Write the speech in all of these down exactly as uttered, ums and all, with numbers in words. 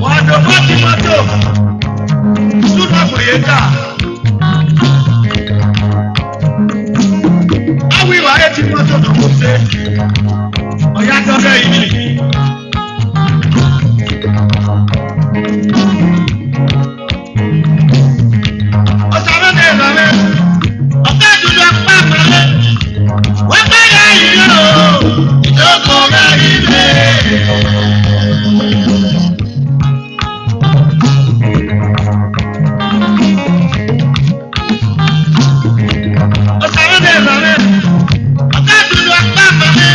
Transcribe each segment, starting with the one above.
Wa do bọ ti moto, sunu ọgbọn ye ta. Awi wa e ti moto nọ mo se, ọ ya dọghe yi. Osa vbe ne erha mwẹ, ọ ka dudu ọkpa mare, wẹ gbe gha yi o, idoko gha yi rre. Osa vbe ne erha mwẹ, ọ ka dudu ọkpa mare.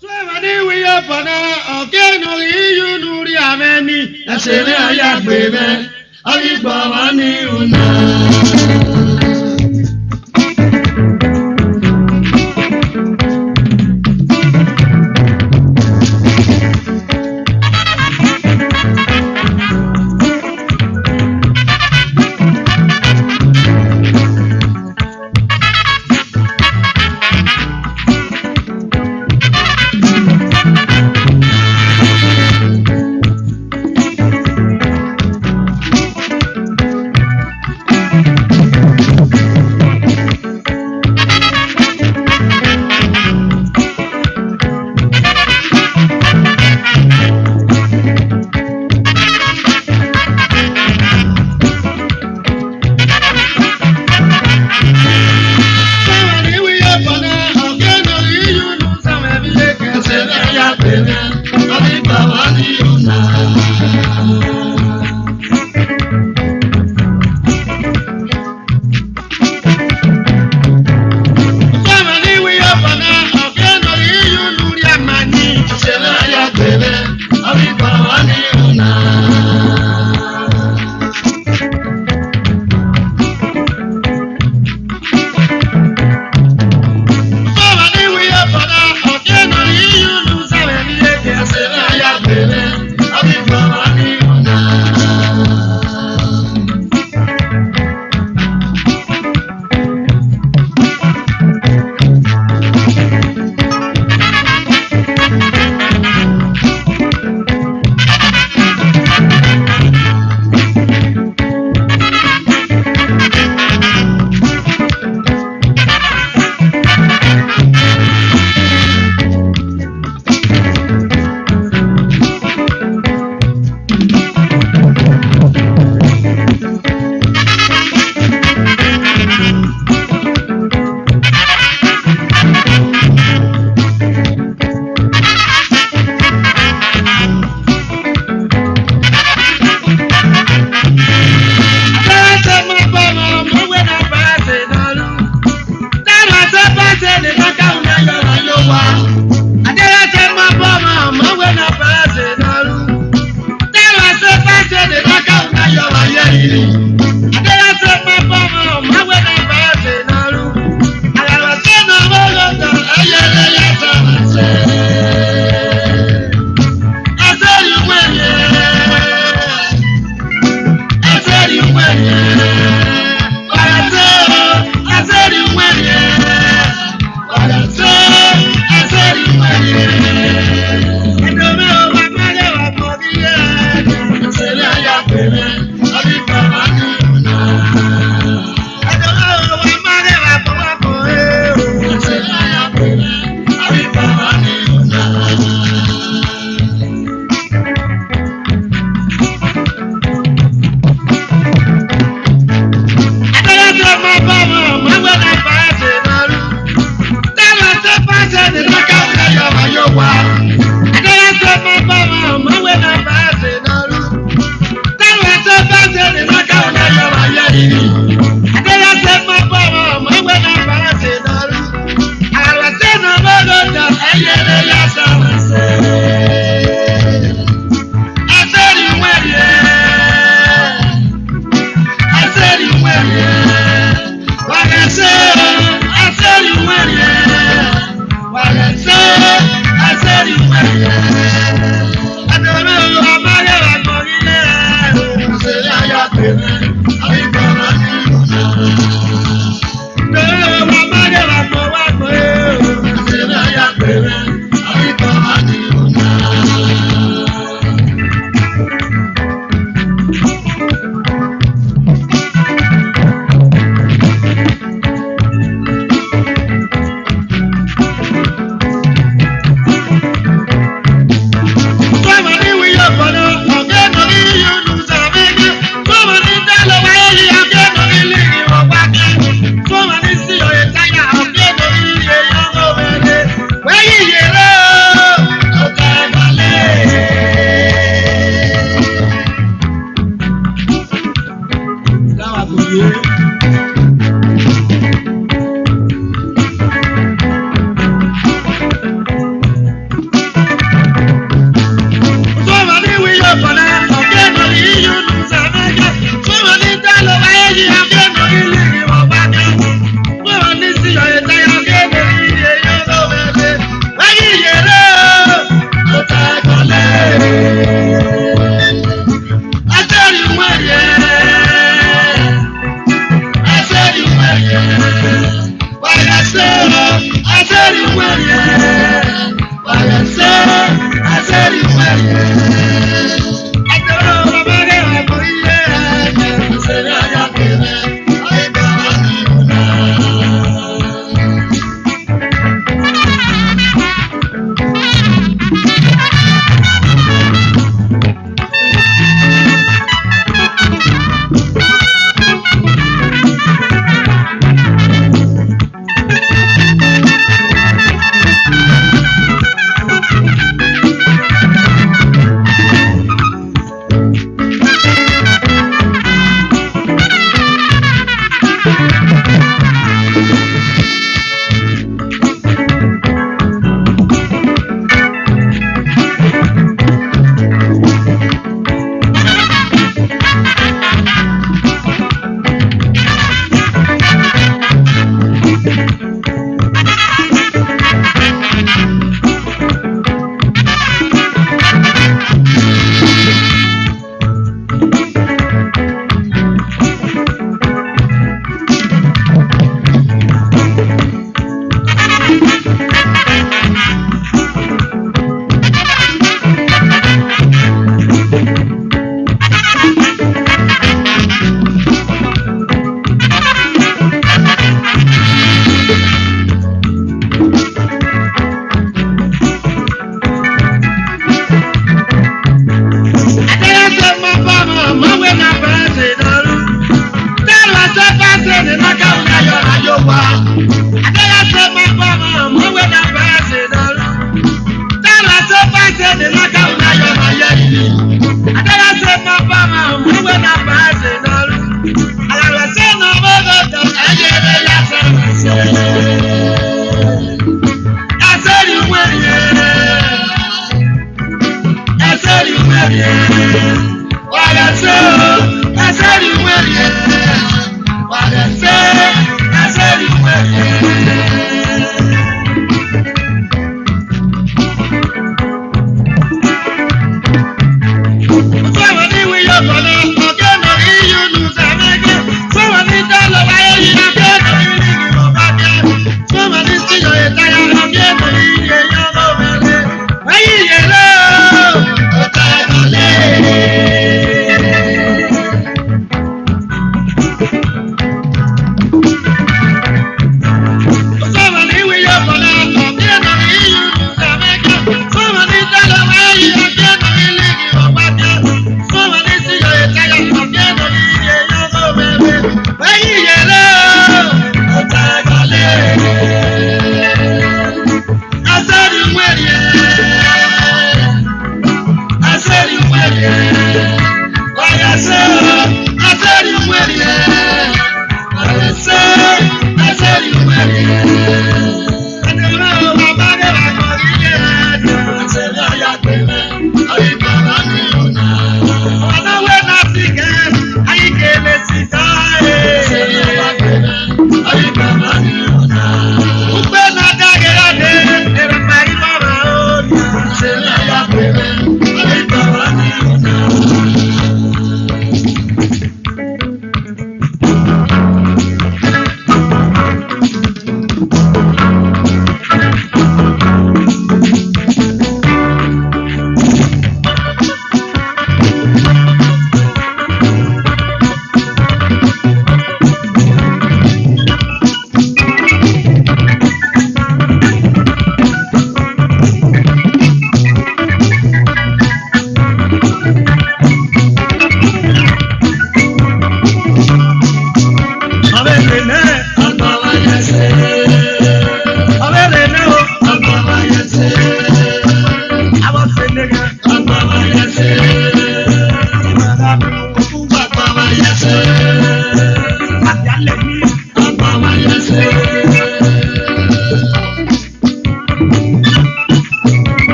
Suẹmwẹ ne I wi ye obọ na, ọ ke nọ ghi ye unu rhie mwẹ ni, ẹse mwẹ a ya gbe mwẹ, ọ ghi gbe ọmwa ni unu.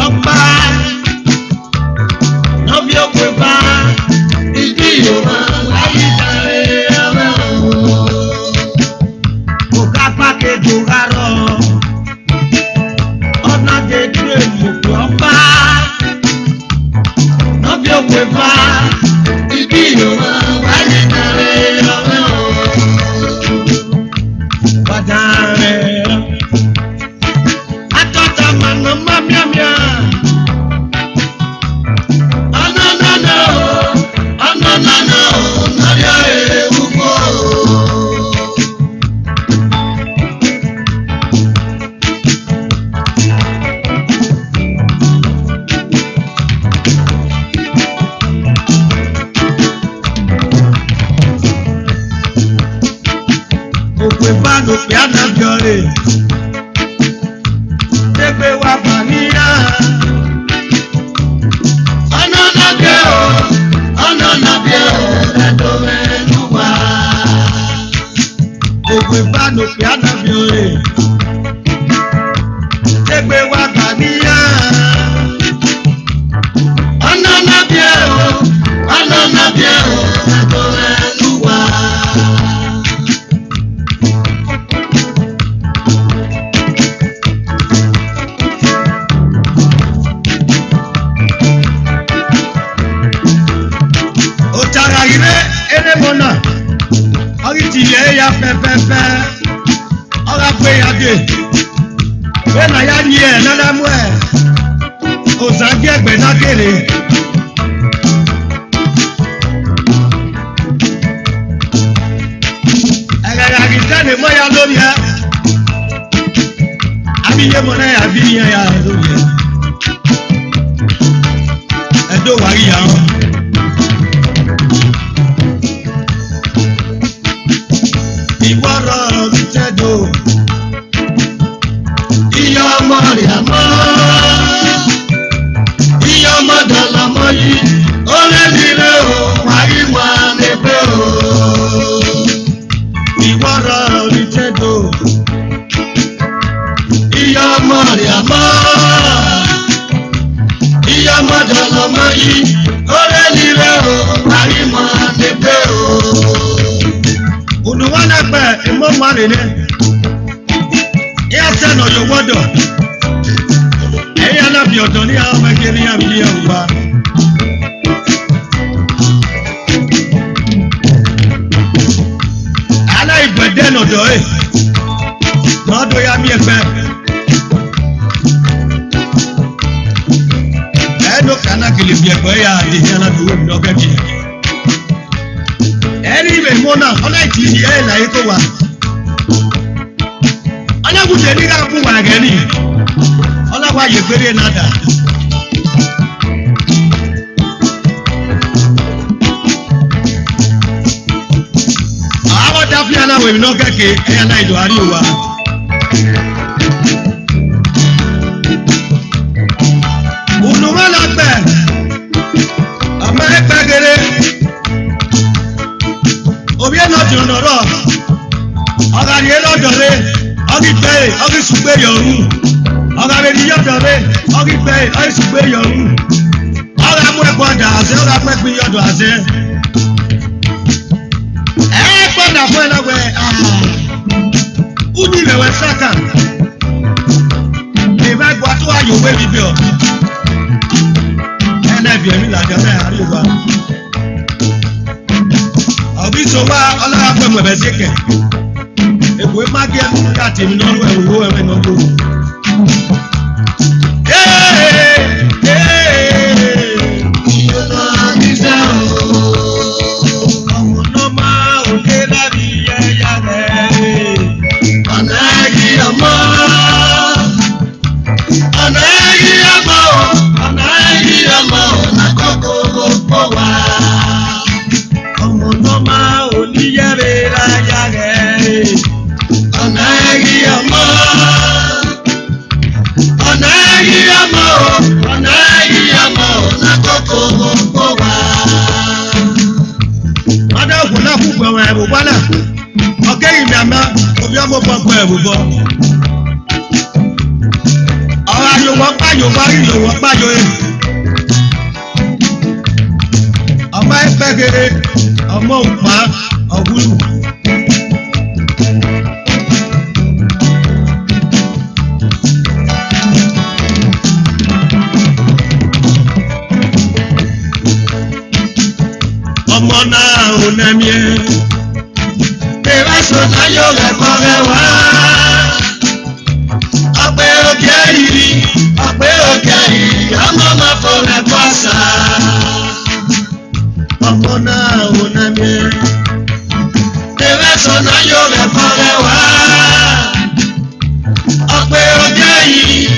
Ọkpa, ne ọ viọ okhuo eva, ibi Owa, wa ghi dare ọmwa o. Okhuo akpa ke do gha rrọọ, ọ na ghe dre mu okhuo ọkpa, ne ọ viọ okhuo eva, ibi Owa, wa ghi dare ọmwa o. Wa dare. Atata ma nọ ma mianmian. Ọnọnọnọ, ọnọnọnọ, nọriọ ugbo. Okhuo eva ne okpia na viọ re, egbe wa ba ne iran. Ọnọnọ biẹ o, ọnọnọ biẹ o, ẹdọmwẹ ne uwa. Okhuo eva ne okpia na viọ re, egbe wa ba ne iran. Ọnọnọ biẹ o, ọnọnọ biẹ o, ẹdọmwẹ ne uwa. Ota gha ghi rre, erha emọ na, ọ ghi tie ivbi ẹre ya fẹfẹfẹ, ọ gha gu ehe ya dee, vbene a ya yin ẹre ne a na mu Ozan gie ẹgbẹ na kere. Ẹghẹ gha ghi ta ne emọ ya lovbiẹ, avbe iyemọ na ya viọ iran ya lovbiẹ. Ẹdo wa ghi ya rrọọ. Iwọ rrọọ vbe itẹdo. Iye ọmọ rhie amọ, iye ọmọ dọlọ ọmọ yi, ọre ni rre o, wa ghi wa ne egbe o. Iwọ rrọọ vbe itẹdo. Iye ọmọ rhie amọ, iye ọmọ dọlọ ọmọ yi, ọre ni rre o, wa ghi wa ne egbe o. Unu wa na gbe emọ ọmwa rre nẹ. Iran sẹ ne ọ ye owa ọdọ. Ẹ i ya na viọ ọdọ ne iran mwẹ gie ne iran vbe iye ẹre ugba. A na ghi bu ẹdẹ ne ọdọ ẹre, ne ọ do ya miẹn ẹgbẹe. Ẹ ne okara na gele miẹn ẹgbẹe ya dee, iran na do ru emwi ne ọ gẹgẹ. Ẹre ivbe emọ na, ọ na tie ivbi ẹre la ẹre ke owa. Ọ na wu de ne I gha gu uwa ẹghẹ nii, ọ na wa ye egbe rre ne a da. Avbe ọdafẹn na ru emwi ne ọ kẹke, ẹre a na do gha rrie owa. Unu mwa na gbe, ọ ma he gbe ghere. Ovbi ẹnọdiọn ne ọ rrọọ, ọ gha rhie ne ọdọ rre, ọ ghi gbe ẹre, ọ ghi sẹ ugbe ye ọru. Ọ gha vbe rhie ye ọdọ rre, ọ ghi gbe ẹre, ọ ghi sẹ ugbe ye ọru. Ọ gha mu ẹguae da azẹ, ọ gha mu ẹgbin ye ọdọ azẹ. Ẹkpẹn na fẹn na wẹẹ, ah, uyi vbe wẹ Satan. Evba ẹguae te uwa ye uwu emwibiẹ ọ. Ẹna viọ emwi ladian na a rrie owa. Ọ ghi sẹ owa, ọ na gha gu ẹmwẹ vbe ẹziẹkẹ. Ekhue ma gie ẹmwẹ ka tie emwi ne ọ ru ẹvbo ẹmwẹ ne ọ ru. Ee, ee, ọmọ ne ọ ma oke na vbe iye ya mwẹ. Ọna ghi ọmọ. Ọna ghi ọmọ o, ọna ghi ọmọ o, na koko vbe okpo owa. Ọmọ ne ọ ma oke na vbe ra ya ghẹ. Ọna ghi ọmọ, ọna ghi ọmọ o, ọna ghi ọmọ o, na koko vbe okpo owa. Mada okhuo na khu gbe ẹmwẹ vbe owa na. Ọ keghi mianmian, ovbi ọmọ obọ gbe ẹre vbe obọ. Ọ gha rrie owa ọkpa Yowa ghi yowa ọkpa yo e. Ọma ẹkpẹghe, ọmọ ukpa, ọwulu. Ọmọ na ro nẹ miẹn, evba eso na yo ghẹ kọ ghẹ wa. Ọkpe ogie yi, ọkpe ogie yi, ọmọ ma fo ghẹ kọ sa. Ọmọ na ro nẹ miẹn, evba eso na yo ghẹ kọ ghẹ wa. Ọkpe ogie yi,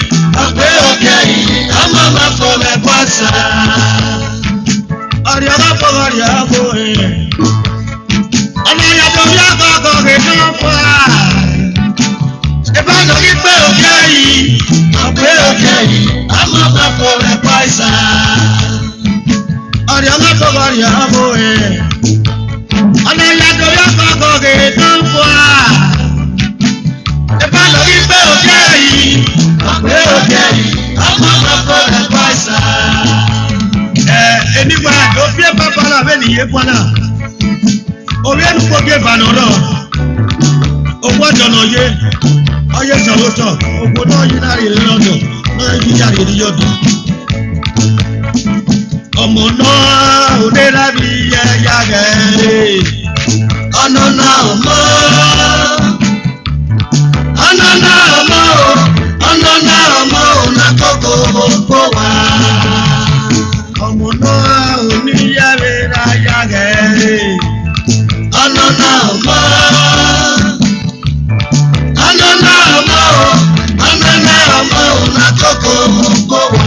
ọkpe ogie yi, ọmọ ma fo ghẹ kọ sa. Ọrriọghọ fo, ọrriọghọ e. Ọna ya do vbe agogo ghe nọ fua. Eva nọ ghi kpe ogie yi, ọ kpe ogie yi, ọmọ ma fo ghẹ kọ sa. Ọrriọghọ fo, ọrriọghọ e. Ọna ya do vbe agogo ghe nọ fua. Eva nọ ghi kpe ogie yi, ọ kpe ogie yi, ọmọ ma fo ghẹ kọ sa. Eh, anyway, do fi eba bala vbene I ye guan na. Ovbi enu kpo gie eva ne ọ rrọọ, okhuo ọdọ ne ọ ye, ọ ye sẹ ọvbotọ, okhuo ne ọ ye na rhie London, ne ọ ye ya rhie New York. Ọmọ nọ, ọ na erha vbe iye ya ghẹ re. Ọnọna ọmọ, ọnọna ọmọ o, ọnọna ọmọ o, na koko vbe okpo wa. Ọmọ nọ, ọ na erha vbe erha ya ghẹ re. Ọnọna ọmọ, ọnọna ọmọ o, ọnọna ọmọ o, na koko vbe okpo wa.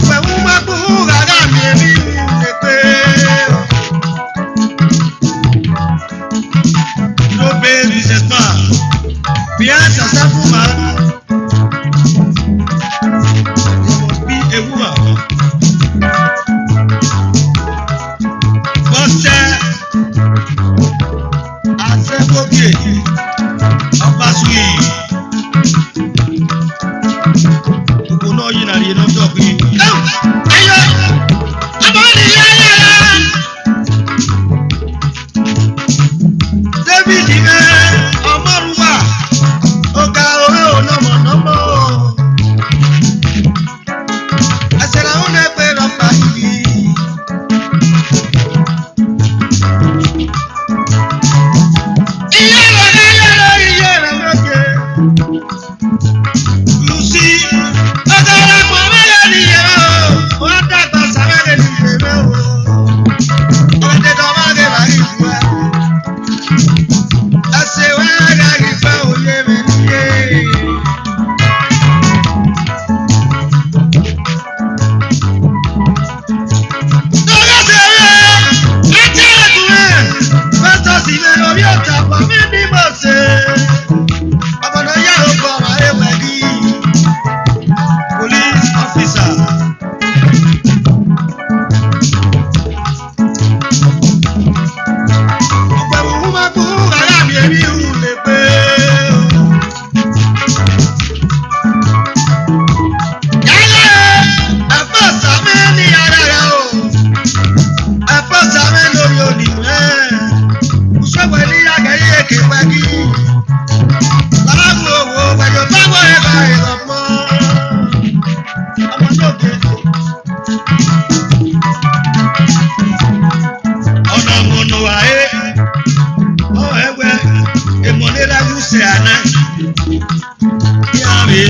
Uwẹ vbe uwu ma gbe uhu gha gha miẹn emwi ne egbe. Dope businessman, behind successful man, there must be a woman. Bọ́sẹ̀ Azẹgbogie, Ọba Sweet. Gbogbo ne ọ yi na rhie ne ọ dọgbe. Ayo, ọmọ ni ya ya ya. David mwẹ, ọmọ Oruwa, oga ore o nọmọ nọmọ. Ẹsẹra unu egbe rhọkpa yi. Iye rẹ, iye rẹ, iye rẹ, iye rẹ. Lucy, ọgara mọ vbe ghe ne I ye mwẹ o, ọ dagba sa vbe ghe ne I ye mwẹ o. Ọ gha dede ọmwa ghe vbe a ghi ru ẹe. Ẹse wẹ gha ghi gbe oye mwẹ ne I ye. Ọghe ẹse vbe, a tie ẹre gu mwẹ, Festus mwẹ, ovbi Ọtapua mwẹ ni Mose. Ọmọ ne ọ ya aro gbe ọmwa re wẹ ghi, police officer. Ugbẹn vbe uwu ma gbe uhu gha gha miẹn emwi ru ne egbe. Yaya, ẹfọ Same ne I ya rhẹrẹ o. Ẹfọ Same ne ovbi Oni mwẹ. Usẹ wẹ ne I ya ghe ye ke wẹ ghi. Lala wo wo, wẹ yo ba wẹ ba e lọ mọ. Ọmọ ne oke. Ọna mọ ne uwa re, ọ ẹwẹ, emọ ne erha yu sẹ a na. Iran vbe,